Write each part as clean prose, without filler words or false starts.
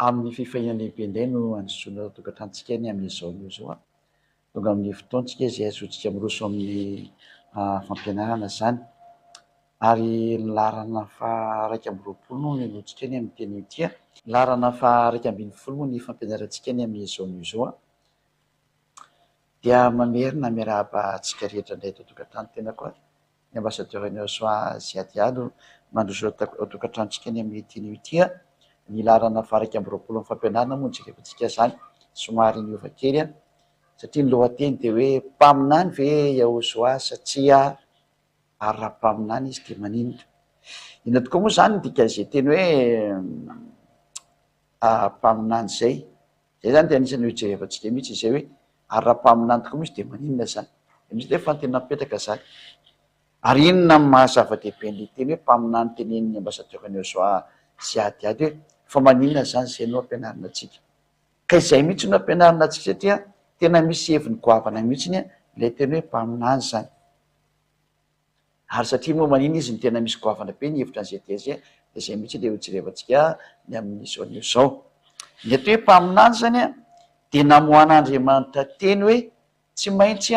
Amin'ny fifaliana lehibe indray no handrosoana ao an-tokantranontsika ny amin'izao anio izao. Tonga amin'ny fotoantsika izay ahazoantsika miroso amin'ny fampianarana izany. Ary ny laharana faha-21 no henointsika ny amin'ity anio ity. Laharana faha-11 moa ny fampianarantsika ny amin'izao anio izao. Dia mamerina miarahaba antsika rehetra indray eto an-tokantrano tena koa. Ny Ambassadeur Niosoa Ziadia no mandroso ao an-tokantranontsika ny amin'ity anio ity. Ny laharana faha-21 amin'ny fampianarana moa no jerevantsika izany, somary niova kely satria ny lohateny dia hoe mpaminany ve Yahosoa sa tsia ary raha mpaminany izy dia maninona? Inona tokoa moa izany ny dikan'izay teny hoe mpaminany izay? Izay izany dia anisan'ny hojerevantsika mihitsy izay hoe ary raha mpaminany tokoa moa izy dia maninona izany? Dia misy ilay fanontaniana mipetraka izany. Ary inona ny maha zava-dehibe an'ilay teny hoe mpaminany tenenin'ny ambassadeur Niozoa sy ady ady hoe fa maninona izany izay no ampianarina antsika? Ka izay mihitsy no ampianarina antsika satria tena misy heviny goavana mihitsy ilay teny hoe mpaminany izany. Ary satria moa manina izy no tena misy goavana be ny hevitra an'izay dia izay, dia izay mihitsy ilay hojerevantsika ny amin'izao anio izao. Ny atao hoe mpaminany izany dia namoahan'Andriamanitra teny hoe tsy maintsy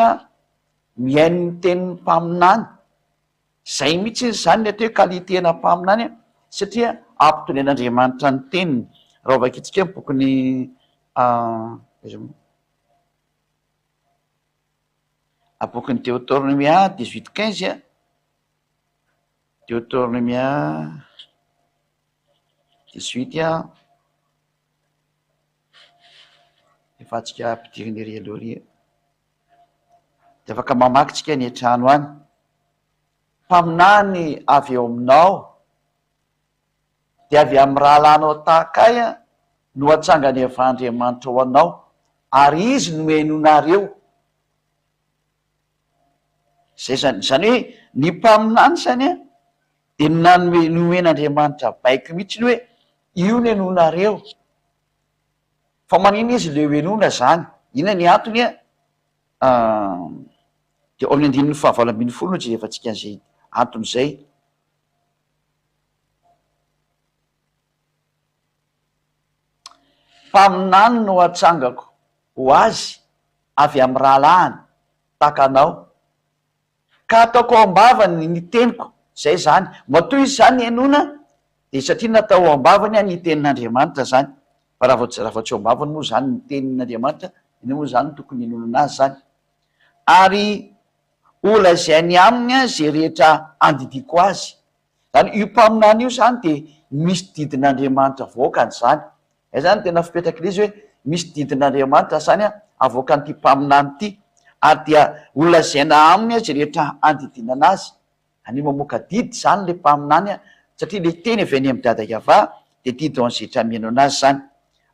mihaino ny tenin'ny mpaminany. Izay mihitsy izany ny atao hoe qualité-na mpaminany satria ampitonian'Andriamanitra ny teniny. Raha hovakintsika ny bokin'ny aiza moa? Bokin'ny Deoteronomia dix-huit quinze, Deoteronomia dix-huit, efa antsika ampidirina ery aloha ery, dia afaka mamaky tsika any an-trano any. Mpaminany avy eo aminao dia avy amin'ny rahalahinao tahaka ahy no hatsangany avy Andriamanitra ho anao, ary Izy no henoinareo. Izay izany, izany hoe ny mpaminany izany dia nanome, nomen'Andriamanitra baiko mihitsy hoe io no henoinareo. Fa maninona izy le henoina izany? Inona ny antony? Dia ao amin'ny andininy fahavalo ambin'ny folo no jerevantsika an'izay antony izay. Mpaminany no hatsangako ho azy avy amin'ny rahalahiny tahaka anao, ka hataoko ao am-bavany ny teniko, izay izany. Matoa izy izany henoina, dia satria natao ao am-bavany ny tenin'Andriamanitra izany. Fa raha vao tsy, raha vao tsy ao am-bavany moa izany ny tenin'Andriamanitra, inona moa izany no tokony hinoana azy izany? Ary holazainy aminy izay rehetra andidiako azy. Zany io mpaminany io zany dia misy didin'Andriamanitra avoakany zany. Zay zany tena fipetrak'ilay izy hoe misy didin'Andriamanitra zany avoakan'ity mpaminany ity ary dia ho lazaina aminy izay rehetra andidiana anazy. Any mamoaka didy zany ilay mpaminany satria ilay teny avy any amin'i Dada Yavah dia didy ho an'izay rehetra mihaino anazy zany.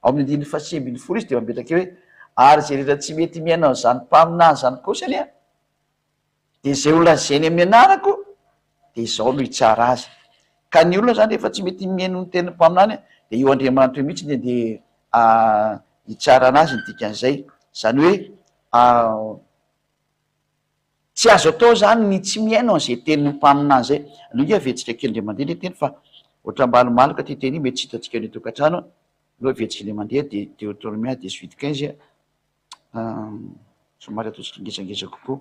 Ao amin'ny andininy fahasivy ambin'ny folo izy dia mametraka eo hoe ary izay rehetra tsy mety mihaino an'izany mpaminany izany kosa anie Dia izay ho lazainy amin'ny anarako, dia izaho no hitsara azy. Ka ny olona izany rehefa tsy mety mihaino ny tenin'ny mpaminany, dia io Andriamanitra io mihitsy no andeha hitsara anazy ny dikan'izay. Izany hoe tsy azo atao izany ny tsy mihaino an'izay tenin'ny mpaminany izay. Aleo ange averintsika kely indray mandeha ilay teny fa ohatran'ny malomaloka ity teny ity, mety tsy hitantsika any an-tokantrano. Aleo averintsika indray mandeha dia Deoteronomia dix-huit quinze. Somary ataontsika ngezangeza kokoa.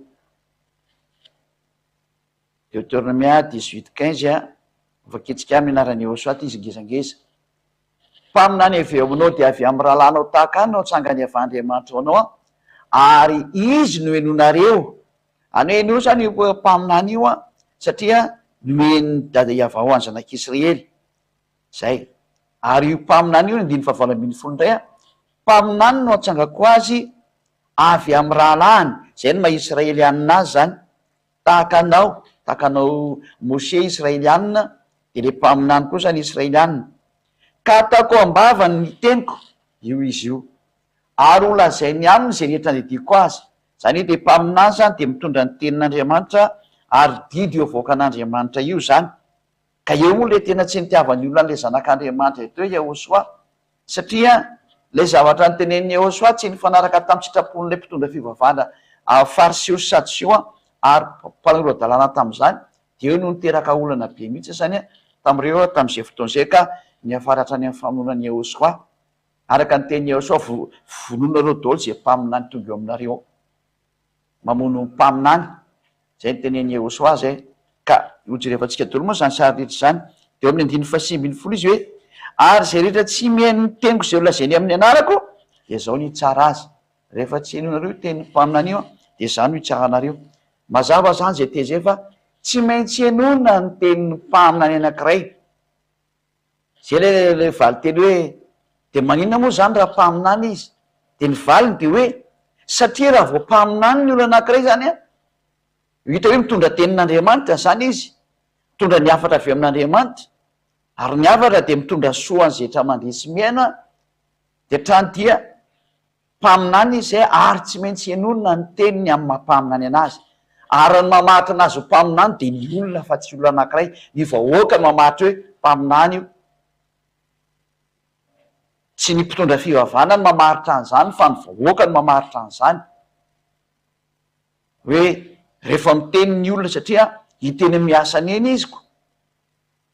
Deuteronomia dix-huit quinze, vakintsika amin'ny anaran'i Yehosua ity izy ngezangeza. Mpaminany avy eo aminao dia avy amin'ny rahalahinao tahaka ahy no hatsangany avy Andriamanitra ho anao, ary izy no henoinareo. Any hoe henoy izany io mpaminany io, satria nomen'i Dada Yavah ho an'ny zanak'Israely. Izay. Ary io mpaminany io, ny andininy fahavalo ambin'ny folo indray an, mpaminany no atsangako azy avy amin'ny rahalahiny, izay no maha Israelianina azy izany, tahaka anao, tahaka anao Moshe Israelianina, dia ilay mpaminany koa izany Israelianina. Ka ataoko ao am-bavany ny teniko, io izy io, ary ho lazainy aminy izay rehetra andidiako azy. Izany hoe dia mpaminany izany dia mitondra ny tenin'Andriamanitra, ary didy io avoakan'Andriamanitra io izany. Ka eo moa ilay tena tsy nitiavan'ny olona an'ilay Zanak'Andriamanitra eto hoe Yahoshuah, satria ilay zavatra notenenin'i Yahoshuah tsy nifanaraka tamin'ny sitrapon'ilay mpitondra fivavahana Fariseo sy Sadoseo ary mpanora-dalàna tamin'izany, dia eo no niteraka olana be mihitsy izany tamin'ireo tamin'izay fotoana izay ka niafara hatrany amin'ny famonoana an'i Yahoshuah. Araka ny tenin'i Yahoshuah, vonoinareo daholo izay mpaminany tonga eo aminareo ao. Mamono mpaminany, izay ny tenenin'i Yahoshuah izay. Ka hojerevantsika daholo moa izany sary rehetra izany. Dia eo amin'ny andininy fahasivy ambinifolo izy hoe, Ary izay rehetra tsy mihaino ny teniko izay holazainy amin'ny anarako, dia izaho no hitsara azy. Rehefa tsy henoinareo io tenin'ny mpaminany io, dia izaho no hitsara anareo. Mazava izany izay teny izay fa tsy maintsy henoina ny tenin'ny mpaminany anankiray. Izay ilay ilay valinteny hoe dia maninona moa izany raha mpaminany izy? Dia ny valiny dia hoe satria raha vao mpaminany ny olona anankiray izany an, hita hoe mitondra tenin'Andriamanitra izany izy, mitondra ny hafatra avy amin'Andriamanitra, ary ny hafatra dia mitondra soa an'izay rehetra mandre sy mihaino an, dia hatrany dia Mpaminany izy ary tsy maintsy henoina ny teniny amin'ny maha mpaminany anazy. Ary ny mamaritra anazy ho mpaminany dia ny olona fa tsy olona anankiray. Ny vahoaka no mamaritra hoe mpaminany io. Tsy ny mpitondra fivavahana no mamaritra an'izany fa ny vahoaka no mamaritra an'izany. Hoe rehefa miteny ny olona satria hiteny amin'ny asany eny izy ko.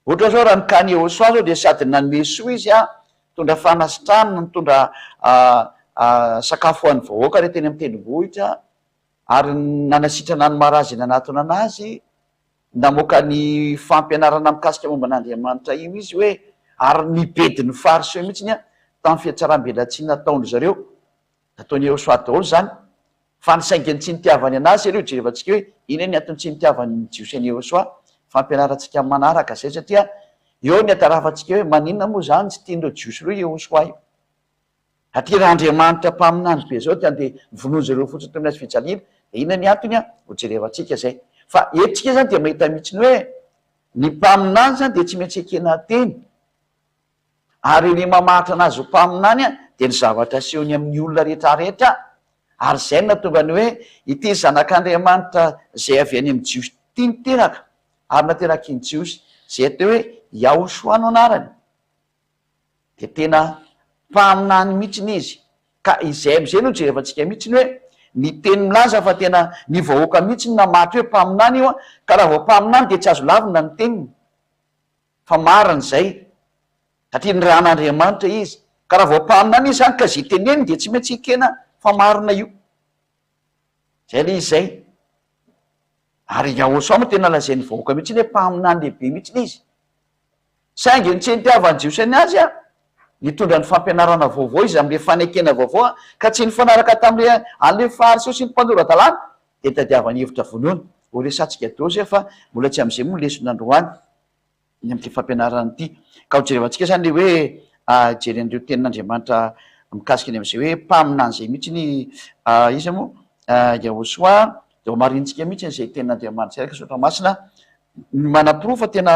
Ohatra zao raha ny cas-n'i Yehosua zao dia sady nanome soa izy an, nitondra fanasitranana, nitondra sakafo ho an'ny vahoaka re teny amin'ny tendrombohitra, ary nanasitrana ny marazy nanatona anazy, namoaka ny fampianarana mikasika momba an'Andriamanitra io izy hoe, ary nibedy ny fariseo mihitsiny an, tamin'ny fihatsaram-belatsihy nataon-dry zareo. Nataon'i Yehosua daholo izany. Fa ny saingy ny tsy nitiavany anazy aloha jerevantsika hoe inona ny antony tsy nitiavan'ny Jiosy an'i Yehosua. Fampianarantsika amin'ny manaraka izay satria eo ny atarafantsika hoe maninona moa izany tsy tian'ireo Jiosy ireo Yehosua io. Satria raha Andriamanitra mpaminany be izao dia andeha vonoin-dry zareo fotsiny toy ny hazo fijaliana. Dia inona ny antony an? Ho jerevantsika izay. Fa eto tsika izany dia mahita mihitsy ny hoe ny mpaminany izany dia tsy maintsy ekena teny. Ary ny mamaritra anazy ho mpaminany dia ny zavatra asehony amin'ny olona rehetra rehetra, ary izay no nahatonga ny hoe, ity Zanak'Andriamanitra izay avy any amin'ny Jiosy ity niteraka, ary nateraky ny Jiosy, izay atao hoe Yahoshuah no anarany, dia tena mpaminany mihitsy izy. Ka izay amin'izay no jerevantsika mihitsy ny hoe, ny teny milaza fa tena ny vahoaka mihitsy no namaritra hoe mpaminany io, ka raha vao mpaminany dia tsy azo lavina ny teniny. Fa marina izay, satria nirahan'Andriamanitra izy. Ka raha vao mpaminany izy izany ka izay teneniny dia tsy maintsy ekena fa marina io. Izay ilay izy izay. Ary Yahoshuah moa tena lazain'ny vahoaka mihitsy hoe mpaminany lehibe mihitsy izy. Saingy ny tsy nitiavan'ny Jiosy ny azy, nitondra ny fampianarana vaovao izy amin'ilay fanekena vaovao ka tsy nifanaraka tamin'ilay an'ilay Fariseo sy ny mpanora-dalàna, dia nitadiavany hevitra vonoina. Ho resatsika daholo izay fa mbola tsy amin'izay moa ny lesona androany. ny amin'ity fampianarana ity. Ka ho jerevantsika izany ilay hoe hijery an'ireo tenin'Andriamanitra mikasika ny amin'izay hoe mpaminany izay mihitsy ny iza moa? Yahoshuah, dia ho marihintsika mihitsy izay tenin'Andriamanitra izay araka ny soratra masina manaporofo fa tena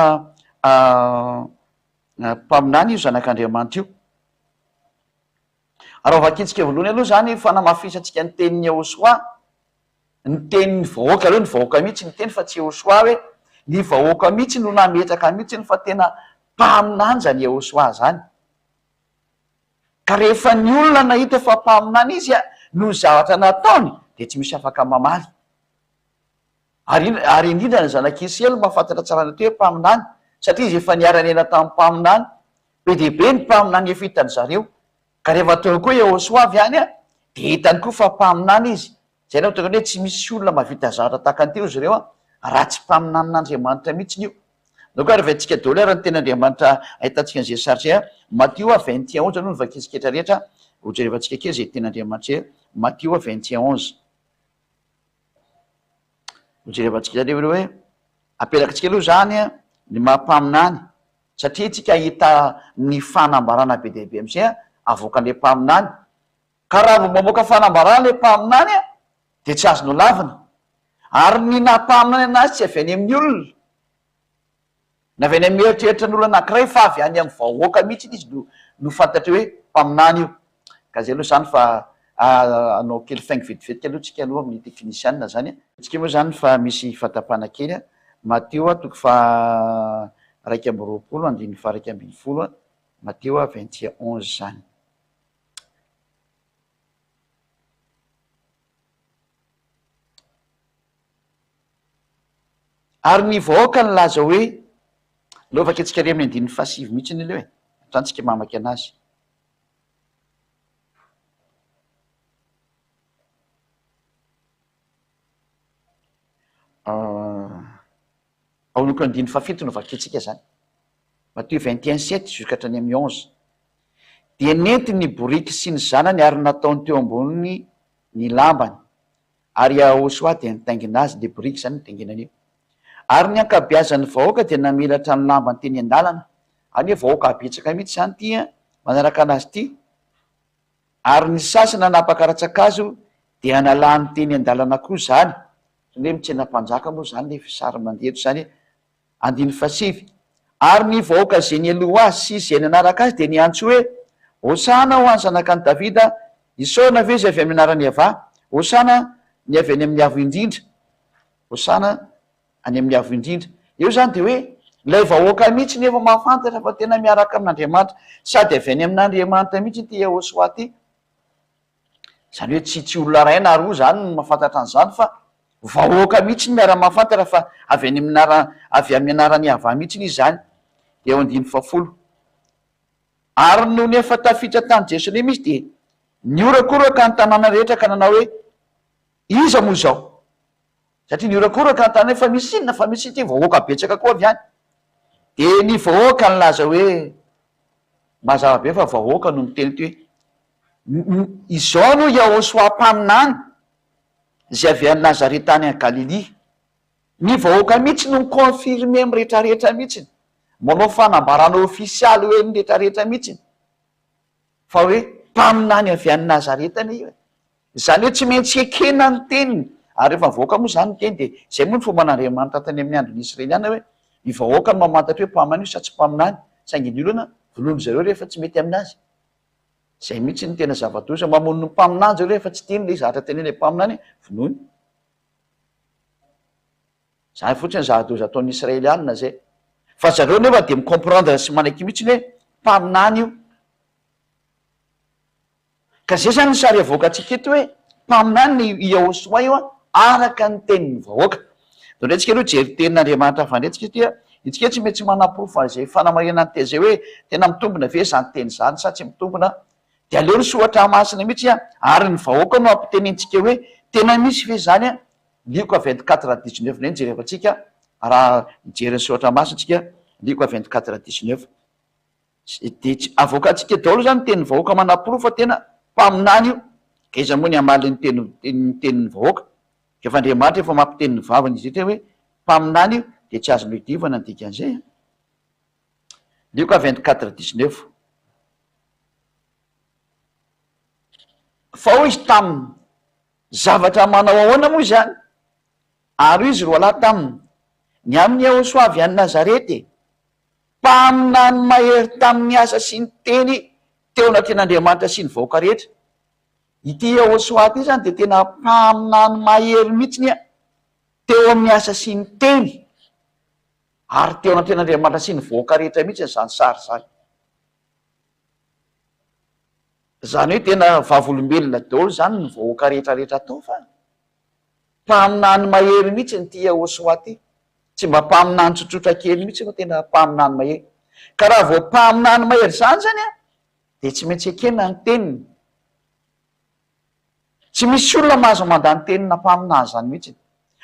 mpaminany io zanak'Andriamanitra io. Raha ho vakintsika voalohany aloha izany fanamafisantsika ny tenin'i Yahoshuah, ny tenin'ny vahoaka, aleo ny vahoaka mihitsy niteny fa tsy Yahoshuah hoe, ny vahoaka mihitsy no nametraka mihitsy fa tena mpaminany izany Yahoshuah izany. Ka rehefa ny olona nahita fa mpaminany izy noho ny zavatra nataony dia tsy misy afaka mamaly. Ary ary indrindra ny zanak'i Isiraely mahafantatra tsara ny atao hoe mpaminany satria izy efa niara-niaina tamin'ny mpaminany. Be dia be ny mpaminany efa hitan-dry zareo. Ka rehefa tonga koa Yehosua avy any dia hitany koa fa mpaminany izy. Izay no tokony hoe tsy misy olona mahavita zavatra tahaka an'ity hoy izy ireo raha tsy mpaminanin'Andriamanitra mihitsy io. Donc ary vaintsika daholo ary ny tenin'Andriamanitra ahitantsika an'izay sary izay. Matio 21 aloha no vakintsika rehetra rehetra. Hojerevantsika kely izay tenin'Andriamanitra izay. Matio 21. Hojerevantsika aloha hoe apetrakintsika aloha izany ny maha mpaminany satria tsika hahita ny fanambarana be dia be amin'izay avoakan'ilay mpaminany. Ka raha vao mamoaka fanambarana ilay mpaminany dia tsy azonao lavina. Ary ny naha mpaminany anazy tsy avy any amin'ny olona. Na avy any amin'ny eritreritra ny olona anankiray fa avy any amin'ny vahoaka mihitsy izy no no fantatra hoe mpaminany io. Ka zay aloha zany fa hanao kely faingo vetivetika aloha tsika aloha amin'ny teknisianina zany a. Tsika moa zany fa misy fatapana kely a. Matio a toko faha 21 andininy faha 11 a, Matio a vingt et onze zany. Ary ny vahoaka nilaza hoe, Aleo vakintsika ery amin'ny andininy fahasivy mihitsy aloha e, hatrany tsika mamaky anazy. Ao Lioka andininy fahafito no vakintsika izany. Matthieu 21 7 jusqu'à hatrany amin'ny 11. Dia nentiny ny boriky sy ny zanany ary nataony teo amboniny ny lambany. Ary Yahoshuah dia nitaingina azy, ilay boriky izany nitainginany io. Ary ny ankabeazan'ny vahoaka dia namelatra ny lambany teny an-dalana. Any hoe vahoaka betsaka mihitsy izany ity an, manaraka anazy ity. Ary ny sasany nanapaka rantsan-kazo dia nalany teny an-dalana koa izany. Ohatran'ny hoe mitsena mpanjaka moa izany ilay sary mandeha eto izany e. Andininy fahasivy, Ary ny vahoaka izay nialoha azy sy izay nanaraka azy dia niantso hoe, Hosana ho an'ny Zanakan'i Davida, Isaorana ve izay avy amin'ny anaran'i Yavah, Hosana ny avy any amin'ny Avo Indrindra, Hosana any amin'ny Avo Indrindra. Eo izany dia hoe ilay vahoaka mihitsy no efa mahafantatra fa tena miaraka amin'Andriamanitra sady avy any amin'Andriamanitra mihitsy ity Yahoshuah ity. Izany hoe tsy tsy olona iray na roa izany no mahafantatra an'izany fa vahoaka mihitsy no miara-mahafantatra fa avy any amin'ny anara avy amin'ny anaran'i Yavah mihitsy izy izany. Dia eo andininy fahafolo. Ary nony efa tafiditra tany Jerosalema izy dia nihorakoraka ny tanàna rehetra ka nanao hoe, Iza moa izao? Satria nihorakoraka ny tanàna hoe fa misy inona fa misy ity vahoaka betsaka koa avy any. Dia ny vahoaka nilaza hoe, mazava be fa vahoaka no miteny ity hoe, izao no Yahoshuah mpaminany izay avy any Nazareta any Galilia. Ny vahoaka mihitsy no mi-confirmer amin'ny rehetrarehetra mihitsy, manao fanambarana ofisialy hoe ny rehetrarehetra mihitsy fa hoe mpaminany avy any Nazareta anie io e. Izany hoe tsy maintsy ekena ny teniny, ary rehefa mivoaka moa izany ny teny dia izay moa ny fomban'Andriamanitra tany amin'ny andron'ny Israeliana hoe ny vahoaka no mamantatra hoe mpaminany io sa tsy mpaminany, saingy ny olana vonoin-dry zareo rehefa tsy mety aminazy. Izay mihitsy no tena zava-doza, mamono ny mpaminany zareo rehefa tsy tiany ilay zavatra tenenin'ilay mpaminany, vonoiny. Izany fotsiny ny zava-doza ataon'ny Israeliana izay. Fa zareo nefa dia mi-comprendre sy manaiky mihitsy hoe mpaminany io. Ka zay zany ny sary avoakantsika eto hoe mpaminany i Yahoshuah io araka ny tenin'ny vahoaka. Ndao ndray tsika aloha hijery tenin'Andriamanitra hafa ndray tsika satria itsika tsy maintsy manaporofo an'izay fanamarinana ny teny izay hoe tena mitombina ve izany teny izany sa tsy mitombina. Dia aleo ny soratra masina mihitsy ary ny vahoaka no ampitenintsika hoe tena misy ve izany Lioka 24 19 indray no jerevantsika raha hijery ny soratra masina tsika Lioka 24 19. Dia tsy avoakantsika daholo izany ny tenin'ny vahoaka manaporofo fa tena mpaminany io. Ka iza moa ny hamaly ny teny ny tenin'ny vahoaka? Ka efa Andriamanitra efa mampiteny ny vavany izy rehetra hoe mpaminany io dia tsy azonao idivana ny dikan'izay an. Lioka 24 19. Fa hoy izy taminy, Zavatra manao ahoana moa izany? Ary hoy izy roalahy taminy, Ny amin'i Yehosua avy any Nazareta e! Mpaminany mahery tamin'ny asa sy ny teny teo anatrehan'Andriamanitra sy ny vahoaka rehetra. Ity Yehosua ity izany dia tena mpaminany mahery mihitsy teo amin'ny asa sy ny teny ary teo anatrehan'Andriamanitra sy ny vahoaka rehetra mihitsy izany sary izany. Izany hoe tena vavolombelona daholo izany ny vahoaka rehetra rehetra tao fa. Mpaminany mahery mihitsy ity Yahoshuah ity. Tsy mba mpaminany tsotsotra kely mihitsy fa tena mpaminany mahery. Ka raha vao mpaminany mahery izany izany an, dia tsy maintsy ekena ny teniny. Tsy misy olona mahazo mandà ny tenina mpaminany izany mihitsy.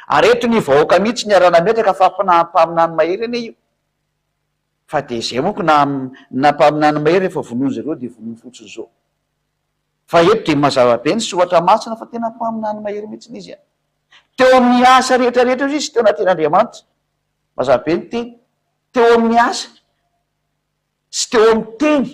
Ary eto ny vahoaka mihitsy niara-nametraka fa mpaminany mahery anie io. Fa dia izay manko na na mpaminany mahery rehefa vonoin-dry zareo dia vonoiny fotsiny izao. Fa eto dia mazava be ny soratra masina fa tena mpaminany mahery mihitsy izy an. Teo amin'ny asa rehetra rehetra izy teo anatin'Andriamanitra. Mazava be ny teny. Teo amin'ny asa sy teo amin'ny teny.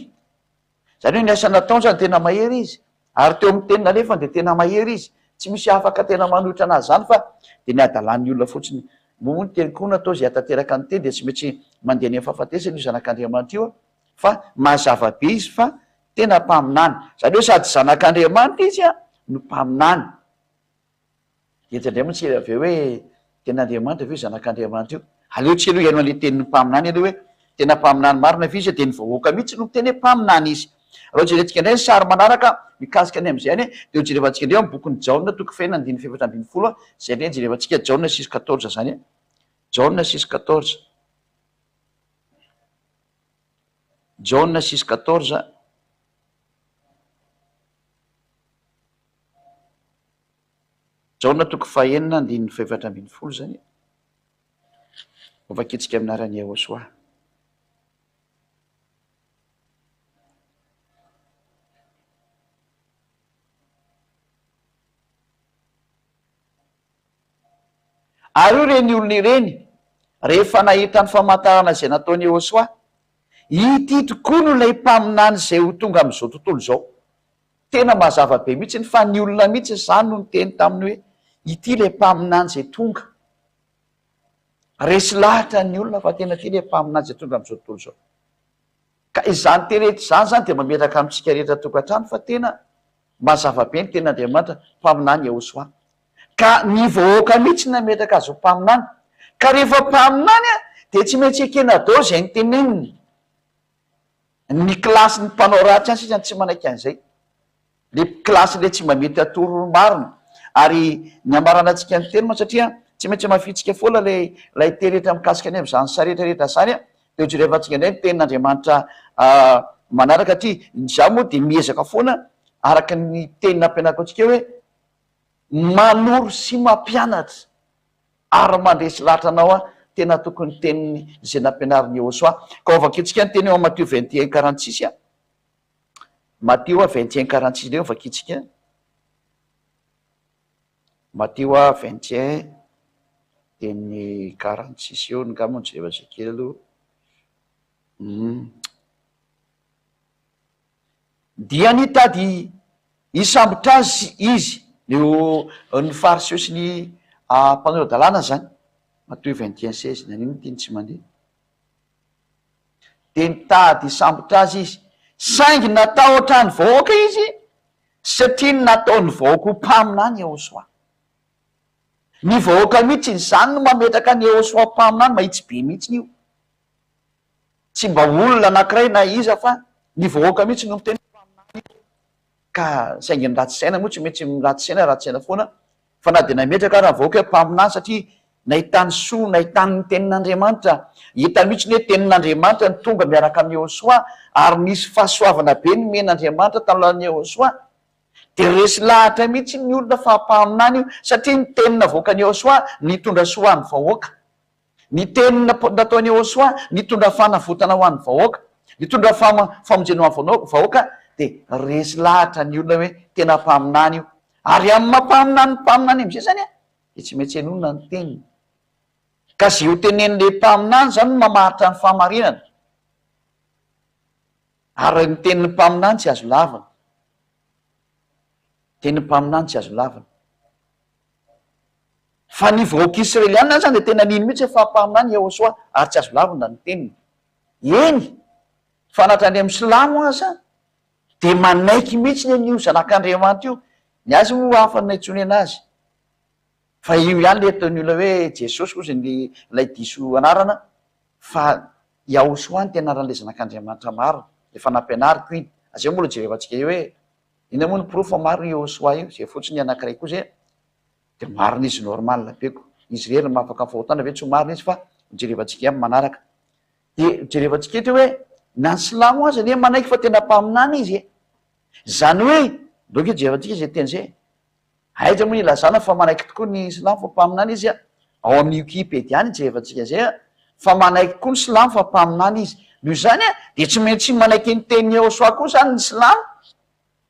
Izany hoe ny asa nataony izany tena mahery izy. Ary teo amin'ny teny nalefany dia tena mahery izy. Tsy misy afaka tena manohitra anazy izany fa dia ny hadalan'ny olona fotsiny. Moa moa ny teny koa natao izay hahatanteraka ny teny dia tsy maintsy mandeha any amin'ny fahafatesana io zanak'Andriamanitra io fa mazava be izy fa Tena mpaminany. Izany hoe sady zanak'Andriamanitra izy no mpaminany. Dia eto indray moa tsy avy eo hoe tena Andriamanitra ve io zanak'Andriamanitra io? Aleo tsy aloha hihaino an'ilay tenin'ny mpaminany aloha hoe tena mpaminany marina ve izy? Dia ny vahoaka mihitsy no miteny hoe mpaminany izy. Raha hojerentsika indray ny sary manaraka mikasika ny amin'izay any dia hojerevantsika indray ao amin'ny bokin'i Jaona toko fahenina andininy fahefatra ambinifolo izay indray jerevantsika Jaona 6:14 izany. Jaona 6:14. Jaona 6:14. Jaona toko fahenina andininy fahefatra ambinifolo izany. Hovakintsika amin'ny anaran'i Yehosua. Ary hoy ireny olona ireny, rehefa nahita ny famantarana izay nataon'i Yehosua, Ity tokoa no ilay mpaminany izay ho tonga amin'izao tontolo izao. Tena mazava be mihitsy fa ny olona mihitsy izany no niteny taminy hoe, Ity ilay mpaminany izay tonga. Resy lahatra ny olona fa tena ity ilay mpaminany izay tonga amin'izao tontolo izao. Ka izany teny rehetra izany izany dia mametraka amintsika rehetra tokantrano fa tena mazava be ny tenin'Andriamanitra, mpaminany Yehosua. Ka ny vahoaka mihitsy nametraka azy ho mpaminany. Ka rehefa mpaminany dia tsy maintsy ekena daholo izay noteneniny. Ny kilasin'ny mpanao ratsy any sisa no tsy manaiky an'izay. Le kilasy le tsy mba mety atoro ny marina. Ary ny hamaranantsika ny teny moa satria tsy maintsy hamafintsika foana le ilay teny rehetra mikasika ny amin'izany saha rehetra rehetra izany an, dia hojerevantsika indray ny tenin'Andriamanitra manaraka aty. Izaho moa dia miezaka foana araka ny teny nampianariko antsika hoe manoro sy mampianatra ary mandresy lahatra anao aho, tena tokony teniny izay nampianarin'i Yehosua. Ka hovakintsika ny teny eo amin'ny Matio 21 46 an. Matio 21 46 indray hovakintsika. Matio 21 teny 46 eo angamba no jerevantsika kely aloha. Hum. Dia nitady hisambotra azy izy, eo ny Fariseo sy ny mpanora-dalàna izany. Matio 21 16, naninona ity no tsy mandeha? Dia nitady hisambotra azy izy, saingy natahotra ny vahoaka izy, satria nataon'ny vahoaka ho mpaminany Yehosua. Ny vahoaka mihitsy izany no mametraka an'i Yehosua ho mpaminany, mahitsy be mihitsy io. Tsy mba olona anankiray na iza fa ny vahoaka mihitsy no miteny hoe mpaminany io. Ka saingy ny ratsy saina moa tsy maintsy ratsy saina ratsy saina foana fa na dia nametraka ara ny vahoaka hoe mpaminany satria nahitany soa nahitany ny tenin'Andriamanitra hita mihitsy ny hoe tenin'Andriamanitra ny tonga miaraka amin'i Yehosua ary nisy fahasoavana be nomen'Andriamanitra tamin'ny alalan'i Yehosua dia resy lahatra mihitsy ny olona fa mpaminany io satria ny teny navoakan'i Yehosua nitondra soa ho an'ny vahoaka. Ny teny nataon'i Yehosua nitondra fanavotana ho an'ny vahoaka, nitondra famonjena ho an'ny vahoaka, dia resy lahatra ny olona hoe tena mpaminany io. Ary amin'ny maha mpaminany ny mpaminany amin'izay izany dia tsy maintsy henoina ny teniny. Ka izay ho tenenin'ilay mpaminany izany no mamaritra ny fahamarinana. Ary ny tenin'ny mpaminany tsy azo lavina. Tenin'ny mpaminany tsy azo lavina. Fa ny vahoaka israeliana aza dia tena nino mihitsy fa mpaminany Yehosua ary tsy azo lavina ny teniny. Eny, fa na hatrany amin'ny silamo aza dia manaiky mihitsy ny an'io zanak'Andriamanitra io. Ny azy moa hafa no niantsoany anazy. Fa io ihany ilay ataon'ny olona hoe Jesosy hozy ny ilay diso anarana fa Yahosua no tena anaran'ilay zanak'Andriamanitra marina. Efa nampianariko iny. Azeo mbola jerevantsika eo hoe inona moa ny porofo fa marina io Yahosua io. Izay fotsiny anankiray koa izay. Dia marina izy normal be ko. Izy irery no mahafaka ny fahotana ve tsy ho marina izy fa hojerevantsika ihany manaraka. Dia jerevantsika eto hoe na ny silamo aza anie manaiky fa tena mpaminany izy e. Izany hoe ndao ange jerevantsika izay teny izay e. Aiza moa ilazana fa manaiky tokoa ny silamo fa mpaminany izy a. Ao amin'ny wikipedia ny jerevantsika izay a. Fa manaiky koa ny silamo fa mpaminany izy. Noho izany a dia tsy maintsy manaiky ny tenin'i Yehosua koa izany ny silamo.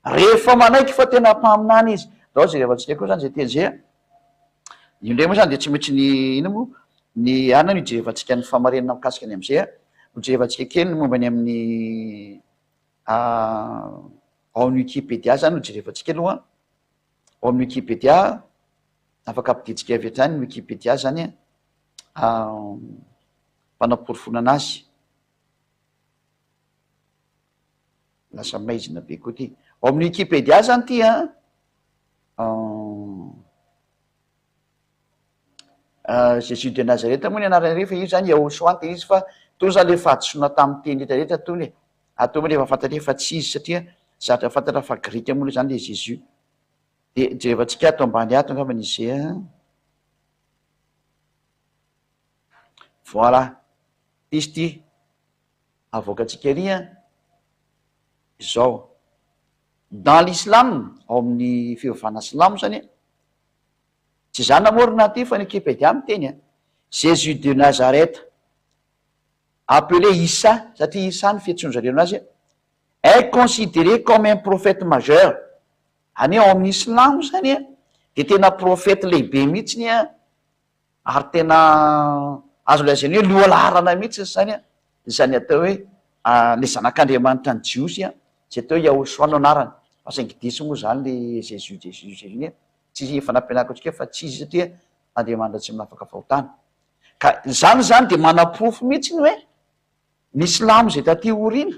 Rehefa manaiky fa tena mpaminany izy. Ndao jerevantsika koa zany zay teny zay a. Io indray moa zany dia tsy maintsy ny inona moa ny anona no ijerevantsika ny fahamarinana mikasika ny am'izay a. Hojerevantsika kely ny momba ny amin'ny ao amin'ny wikipedia zany no jerevantsika aloha. Ao amin'ny wikipedia afaka ampidintsika avy hatrany ny wikipedia zany a fanaporofoana anazy. Lasa maizina be koa ty. Ao amin'ny Wikipedia zany ty an, Jésus de Nazareth moa ny anarany ery fa io zany Yahoshuah ny tena izy fa tony zany le fahadisoana tamin'ny teny rehetra rehetra tony e. Ary toa moa efa fantatra fa tsy izy satria zatra fantatra fa grika moa le zany le Jésus. De jerevantsika ato ambany ato angambany izy an. Voilà. Izy ty. Avoakantsika ery an! Izao, dans l'islam, ao amin'ny fivavahana silamo izany an, tsy izaho namorona an'ity fa ny wikipedia miteny an! Jésus de Nazareth, appelé Issa, satria Issa ny fiantsoan-dry zareo anazy, est considéré comme un prophète majeur. Any ao amin'ny Islamo zany a, de tena prophète lehibe mihitsiny a, ary tena azo lazaina hoe loha laharana mihitsy zany a, zany atao hoe le zanak'Andriamanitra ny Jiosy a, zay atao hoe Yahoshua no anarany. Fa saingy diso moa zany le Jésus, Jésus, Jésus iny a, tsy efa nampianariko antsika fa tsy izy satria Andriamanitra tsy manafaka fahotana. Ka zany zany de manaporofo mihitsy ny hoe ny Silamo zay taty aoriana,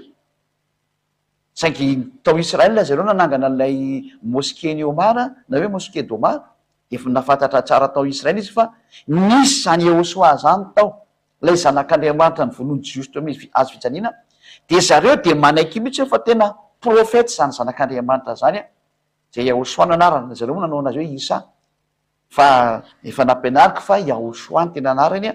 saingy tao Israel zareo nanangana an'ilay mosquée-n'i Omar na hoe mosquée d'Omar, de efa nahafantatra tsara tao Israel izy fa nisy zany Yahoshua zany tao, ilay zanak'Andriamanitra nivonoan'ny Jiosy teo amin'ny hazo fijaliana, de zareo de manaiky mihitsy hoe fa tena prophète zany zanak'Andriamanitra zany, zay Yahoshua no anarany, zareo moa nanao anazy hoe Issa. Fa efa nampianariko fa Yahoshua no tena anarany a,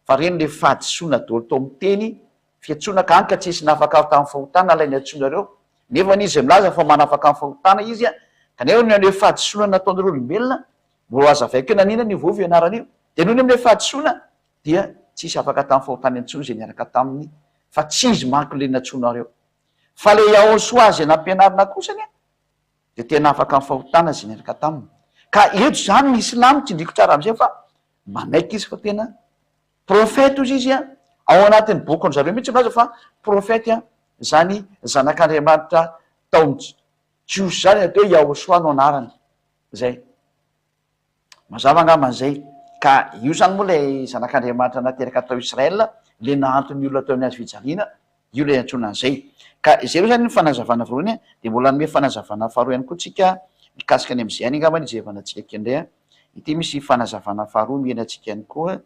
fa reny le fahadisoana daholo tao amin'ny teny fiantsoana ka any ka tsisy nafaka aho tamin'ny fahotana ilay niantsoanareo, nefa izy milaza fa manafaka amin'ny fahotana izy a, kanefa ny an'ilay fahadisoana nataon'ireo olombelona mbola ho hazavaiko hoe naninona io vovo io anarana io, dia noho ny amin'ilay fahadisoana dia tsisy afaka tamin'ny fahotana intsony izay niaraka taminy fa tsy izy manko ilay nantsoinareo fa ilay Yahoshua izay nampianarina kosany a, dia tena afaka amin'ny fahotana izay niaraka taminy. Ka eto izany ny silamo tsindriko tsara amin'izay fa manaiky izy fa tena prophète ozy izy an, ao anatin'ny bokin-dry zareo mihitsy milaza fa prophète an, izany zanak'Andriamanitra tao amin'ny jiosy izany atao hoe Yahoshua no anarany. Izay. Mazava angamba an'izay. Ka io izany moa ilay Zanak'Andriamanitra nateraka tao Israel, ilay nahanton'ny olona teo amin'ny hazo fijaliana, io ilay iantsoana an'izay. Ka izay aloha izany ny fanazavana voalohany, dia mbola hanome fanazavana faharoa ihany koa tsika mikasika ny amin'izay ihany angamba ny hijerevana antsika kely indray an. Ity misy fanazavana faharoa omena antsika ihany koa,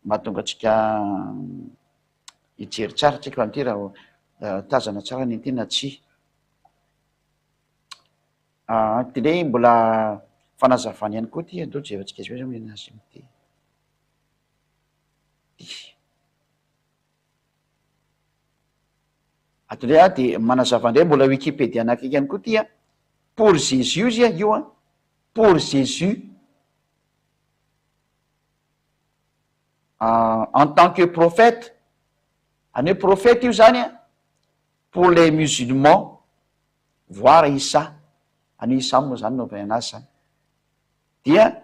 mahatonga antsika hijery tsara tsika amin'ity raha tazana tsara ny an'ity na tsia. Aa ty ndray mbola fanazavana ihany koa ty, andao jerentsika zao zao nenazy amty ty. Ato ndray ah de manazava ndray mbola wikipedia anakaiky ihany koa ty an, pour Jésus izy an io an, pour Jésus en tant que prophète, any hoe prophète io zany an, pour les musulmans. Voir Issa, any hoe Issa moa zany no avy anazy zany, dia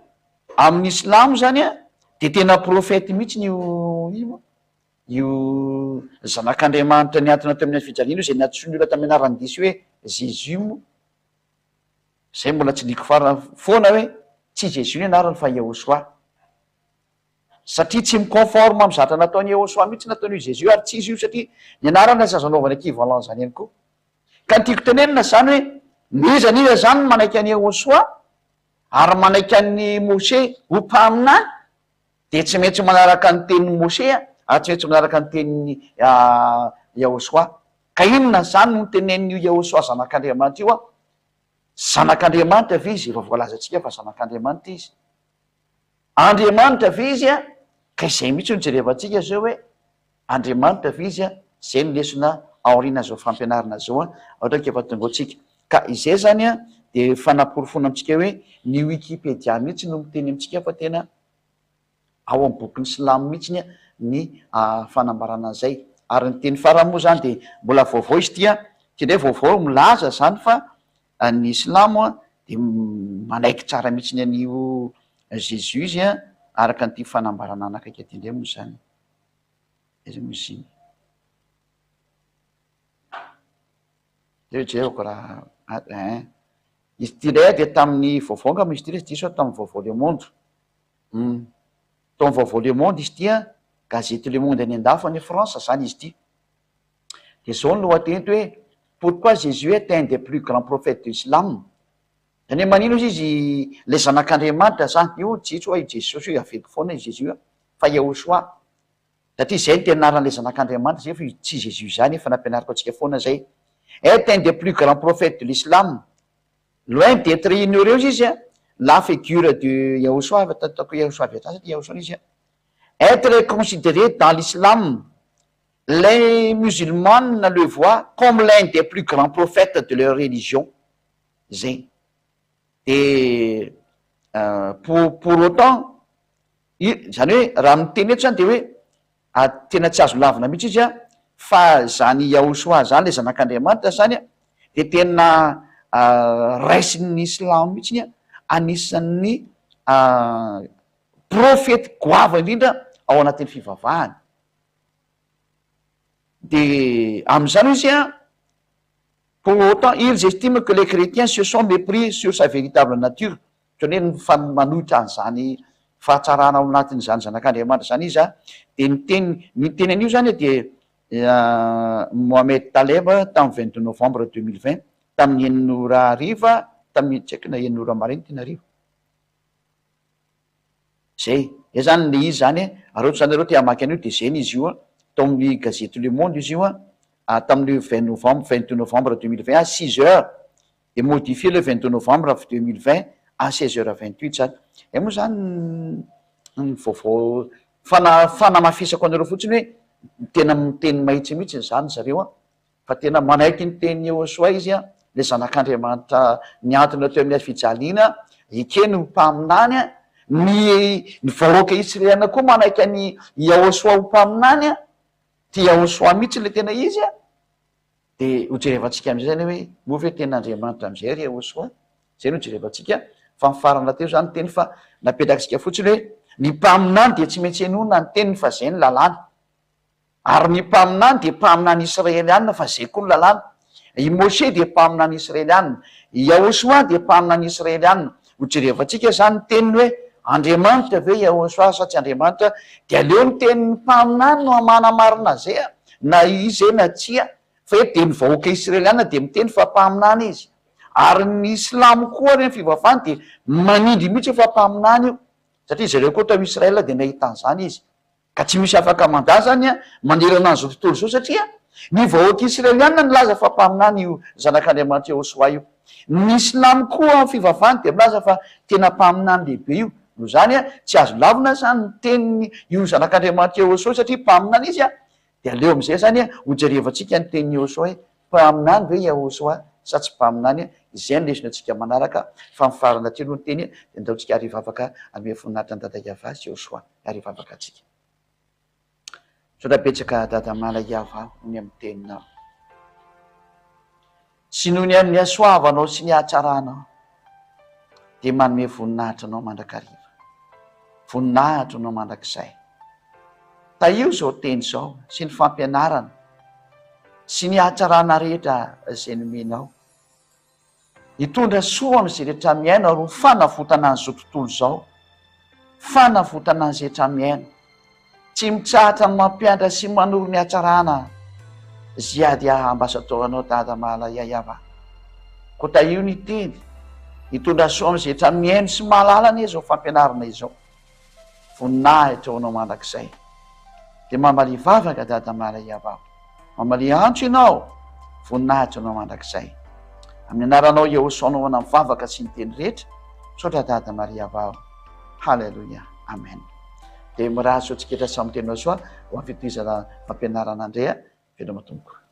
amin'ny silamo zany an, de tena prophète mihitsy io ino moa, io zanak'Andriamanitra nihantona teo amin'ny hazo fijaliana io, zay nantsoin'ny olona tamin'ny anaran-diso hoe Jésus moa, zay mbola tsindriako farany foana hoe tsy Jésus ny anarany fa Yahoshuah. Satria tsy mi-conforme amin'ny zavatra nataon'i Yehosua mihitsy nataon'io Jésus ary tsy izy io satria ny anarana tsy azo anaovana equivalent zany ihany koa. Ka ny tiako tenenina zany hoe n'iza n'iza zany no manaiky an'i Yehosua ary manaiky an'i Moshe ho mpaminany dia tsy maintsy manaraka ny tenin'i Moshe ary tsy maintsy manaraka ny tenin'i Yehosua. Ka inona zany no tenenin'io Yehosua zanak'Andriamanitra io an? Zanak'Andriamanitra ve izy? Efa voalazantsika fa zanak'Andriamanitra izy. Andriamanitra ve izy a? Ka izay mihitsy no jerevantsika zao hoe Andriamanitra ve izy a? Zay no lesona aorian'izao fampianarana zao a, ohatra ka efa tonga ao tsika. Ka izay zany a de fanaporofoana amintsika hoe ny wikipedia mihitsy no miteny amintsika fa tena ao amin'ny bokin'ny silamo mihitsy ny fanambarana an'izay. Ary ny teny farany moa zany de mbola vaovao izy ity a, ity indray vaovao milaza zany fa Ny silamo dia manaiky tsara mihitsy an'io Jésus izy an, araka an'ity fanambarana anakaiky aty indray moa izany. Aiza moa izy iny? Eo jereko raha ein. Izy ity indray dia tamin'ny vaovao angamba izy ity raha tsy diso aho tamin'ny vaovao Le Monde. Hum. Tao amin'ny vaovao Le Monde izy ity an, gazety Le Monde any an-dafy any France izany izy ity. Dia izao ny lohateny hoe Pourquoi Jésus est un des plus grands prophètes de l'islam? Zany hoe manino ozy izy ilay zanak'Andriamanitra zany, io tsy hoa i Jesosy io, averiko foana i Jésus io fa Yahoshuah, satria izay no tena anaran'ilay zanak'Andriamanitra zay fa io tsy Jésus izany efa nampianariko antsika foana zay, est un des plus grands prophètes de l'islam, loin d'etre ignoré ozy izy la figure de Yahoshuah, efa ataoko Yahoshuah avy hatrany satria Yahoshuah izy, être considéré dans l'islam Les musulmanes le voient comme l'un des plus grands prophètes de leur religion. Zay. De pour pour autant, Izany hoe raha miteny eto zany de hoe tena tsy azo lavina mihitsy izy an, fa zany Yahoshuah zany le zanak'Andriamanitra zany an, de tena raisin'ny silamo mihitsiny an, anisan'ny profety goavana indrindra ao anatin'ny fivavahany. De amin'izany hoy izy an, pour autant ils estiment que les chrétiens se sont mépris sur sa véritable nature, Ohatran'ny hoe ny manohitra an'izany fahatsarana ao anatin'izany zanak'Andriamanitra izany izy an, dia ny teny ny niteny an'io izany dia Mohamed Taleb tamin'ny 22 novembre 2020 tamin'ny enina ora hariva tamin'ny tsy haiko na enina ora maraina tena hariva. Zay, zay zany le izy zany e, ary ohatra zany nareo te hamaky an'io de zay ny izy io an, tao amin'ny gazety Le Monde izy io an, tamin'ny 20 novembre 22 novembre 2020 à 6 heures de modifier le 22 novembre 2020 à 16 heures 28 zany. Zay moa zany ny vaovao fana- fanamafisako anareo fotsiny hoe tena miteny mahitsy mihitsy zany zareo an, fa tena manaiky ny tenin'i Yehosua izy an, le zanak'Andriamanitra nihantona teo amin'ny hazo fijaliana, ekeny ho mpaminany an, ny ny vahoaka israeliana koa manaiky an'i Yahosua ho mpaminany an, ty Yahosua mihitsy le tena izy an. Dia ho jerevantsika amin'izay izany hoe moa ve tena Andriamanitra amin'izay ry Yahoshuah? Izay no jerevantsika fa mifarana teo izany ny teny fa napetraktsika fotsiny hoe ny mpaminany dia tsy maintsy henoina ny teniny fa izay ny lalàna. Ary ny mpaminany dia mpaminany israelianina fa izay koa ny lalàna. I Moshe dia mpaminany israelianina. I Yahoshuah dia mpaminany israelianina. Ho jerevantsika izany ny teniny hoe Andriamanitra ve Yahoshuah sa tsy Andriamanitra? Dia aleo ny tenin'ny mpaminany no manamarina izay a! Na izy izay na tsia, fa eto dia ny vahoaka israeliana dia miteny fa mpaminany izy. Ary ny silamo koa ary ny fivavahany dia manindry mihitsy fa mpaminany io. Satria zareo koa tao Israel dia nahita an'izany izy. Ka tsy misy afaka mandà izany manerana an'izao tontolo izao satria ny vahoaka israeliana nilaza fa mpaminany io zanak'Andriamanitra Yehosua io. Ny silamo koa amin'ny fivavahany dia milaza fa tena mpaminany lehibe io. Noho izany, tsy azo lavina izany ny tenin'ny io zanak'Andriamanitra Yehosua satria mpaminany izy. Dia aleo amin'izay izany hojerevantsika ny tenin'i Yehosua hoe mpaminany ve Yehosua sa tsy mpaminany. Izay no lesona antsika manaraka fa mifarana aty aloha ny teny dia ndao tsika ary hivavaka hanome voninahitra an'i Dada Yavah sy Yehosua ary hivavaka antsika. Misaotra betsaka Dada Mala Yavah noho ny amin'ny teninao. Sy noho ny amin'ny hasoavanao sy ny hatsaranao, dia manome voninahitra anao mandrakariva. Voninahitra anao mandrakizay. Tahio izao teny izao sy ny fampianarana sy ny hatsarana rehetra izay nomenao. Hitondra soa amin'izay rehetra mihaino ary ho fanavotana an'izao tontolo izao. Fanavotana an'izay rehetra mihaino. Tsy mitsahatra ny mampianatra sy manoro ny hatsarana Ziad ah ambassador anao Dada Mahala Yayava. Koa tahio ny teny, hitondra soa amin'izay rehetra mihaino sy mahalala anie izao fampianarana izao. Voninahitra ho anao mandrakizay. Dia mamalia vavaka Dada Mahala Yayava. Mamalia antso ianao, voninahitra ho anao mandrakizay. Amin'ny anaranao Yehosoa anaovana ny vavaka sy ny teny rehetra. Misaotra Dada Maria Vao. Haleloia. Amen. Dia mirary soa antsika rehetra samy tena soa ho amin'ny fitohizana fampianarana Andrea. Veloma tompoko.